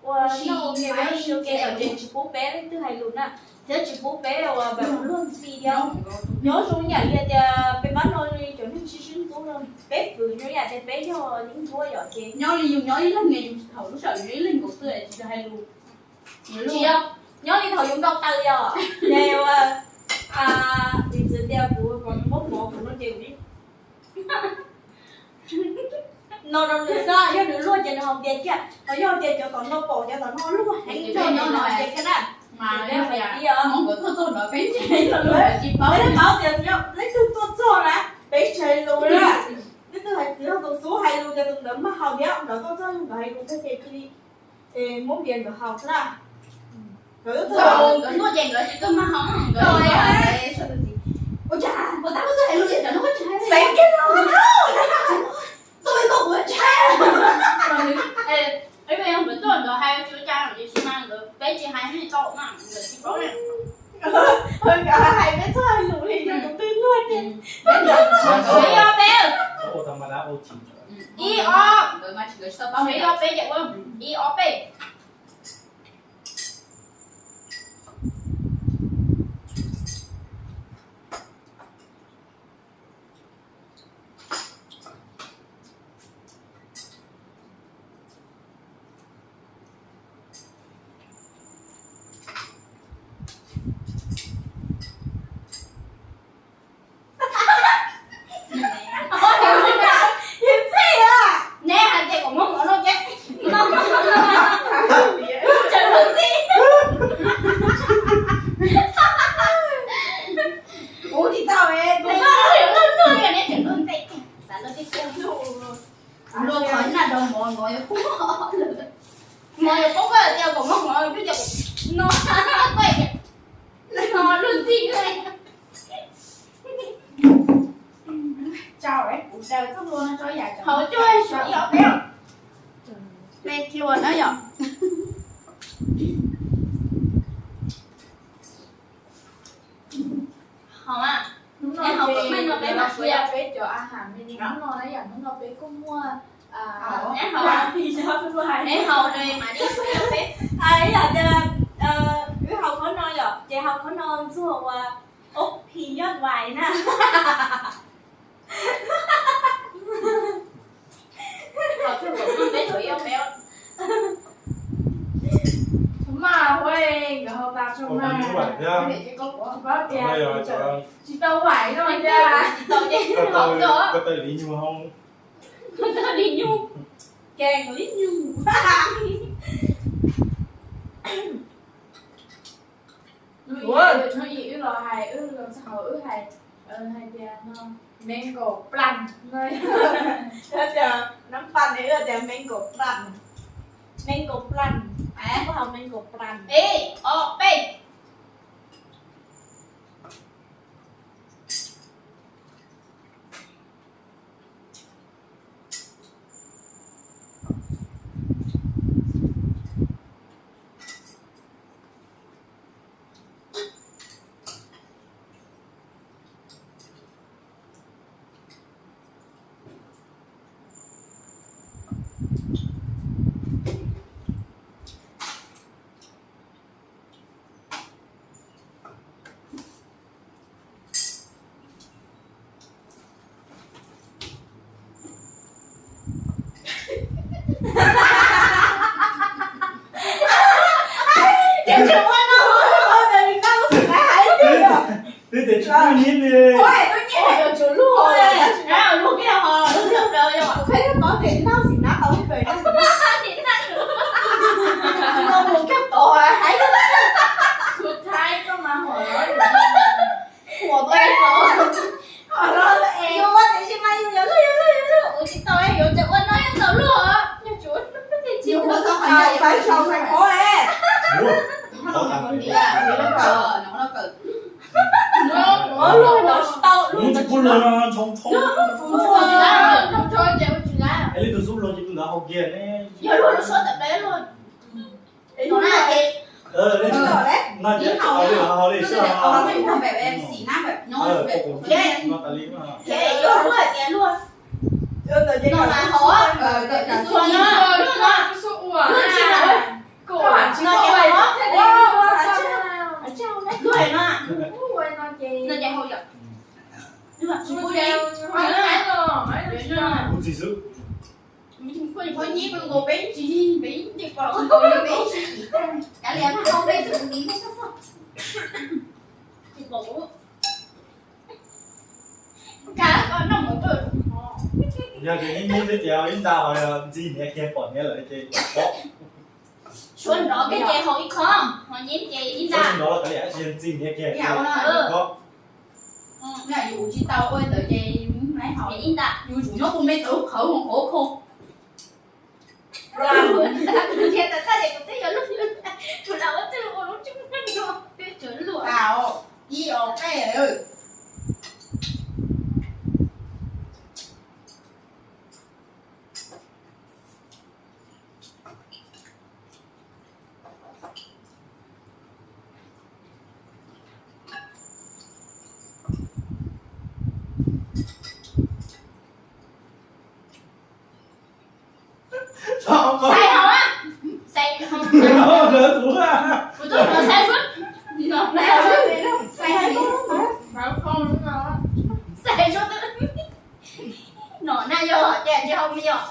Ua no ua ke, ces tsis pub peb leej twg hais lus na, thiab tsis pub peb ua luag ntxhi thiab. Nyob zoo yam li tias peb pab no li cov neeg sib sib ntxub no, peb fwv zoo yam tias peb yog yeeb ncuab yom, ces nyob li yus nyob ib leeg, yus thaum lub sij hawm yus ib leeg nkaus xwb tsis hais lus. Tsis yog, nyob li thaum yus nkaum taw yom, ces ua, piv txwv tias kuv kom nws muab mov kuv no ces kuv no rau nws xwb, yog nws luag ces nws ho ntias kiag, ho yog tias cov tom no pom cov tom no luag heev nrog nws ntias kiag na. Mas yog tias Hmoob nkawd tuaj txog no peb ntse, peb paub tias leej twg tuaj txog na, peb tsis hais lus na. Leej twg hais, yog tus xub hais lus ces tus ntawd mag haus thiab, nkawd tuaj txog yog nkawd hais lus tag ces cia li muab ntias nkawd haus xwb na. Nkawd tuaj, nkawd tuaj ces nkawd tsis tuaj mag haus, nkawd ua cas puas tab twb hais lus ces tsam no koj tsis hais, xeev kiag los txog li koj kuv ntshai. Nkawd tuaj nkawd hais tsis ua cas, tiam sis mas nkawd peb tsis hais tau mas nkawd tsis paub li. Nkawd hais peb txhob hais lus li, yog tus twg luag ces peb yog peb, ib ob, peb yog peb ces ua ib ob peb. Neb hais tias kom muab mov no ces no, tsam luag ntxhi. Kuv tsis tau, kuv tsis tau, neb tsam luag ntxhi, xav luag tiag tiag. Luag qhov naj rau mov, mov yuav poob, mov yuav poob, koj tias kom muab mov no, no luag ntxhi. Tsau, kuv daws txoj hlua no rau yam, haus cuag suav ib ob peb, me hlua na yom. Haus mas, hnub no peb mas ua peb cov a has me hnub no na yom, hnub no peb kuj muaj, neb haus, neb haus mas ib yam tias wb haus khob no yom, ces haus khob no ntxuag ua ob phis yoj vais na. Tsis tau mas, tsis tau vais no, tsis tau ces, ko taw li nyuj, ko taw li nyuj, ke li nyuj. Hnub ib wb los hais, wb los txog wb hais, hais tias no mango plant, tias nab paj ne, wb tias mango plant, mango plant, wb hais mango plant. Ib ob peb. Twb tias tsis pub nyiab li. Ua, twb nyiab yuav tsum luag, luag kiag ho, luag kiag plaws yom. Kuv pheej paub tias noj xim nab tau li pem no. Noj mus kiag tod hais. Suav Thaib koj mas huam los, huam los es, yus ua tiam sis mas yus yuav luag, yuav luag, yuav luag, ua tsis tau, yuav tseem ua no yog tau luag, yog tsis ua no ces tsis tau. Xaiv saum xaiv qhov es. Ua luag los tsis tau, luag tsis pub luag no ntshoo ntshoo. Ua tsis tau, ntshoo ntshoo ces ua tsis tau. Es leej twg xub luag ces tus ntawd haus kiag ne. Yog luag lub suab tawm plaws luag. No na ces, no ces haus li, haus li sib haus. Xim nab, no tas li, yog luag hais tias luag, no mas haus, luag no, luag no. Ua ntxim xwb. Yog tias ib hnub twg ces ib nta ho ntxig niam kiag pom niam lawm ces pom. Suav nrov peb ces haus ib qho, ho nyeb ces ib nta. Suav nrov los kav liam, tsis ntxig niam kiag pom. Yus tsis tau ua ntawd ces ib nta, yus tsum nyob ua me tau lub qhawv mus qhov kho. Ib os peb. Xais hauv na. Xais hauv. Kuv tuaj nrog xais suab. Xais suab. Nom na yog ces tsis hau me os.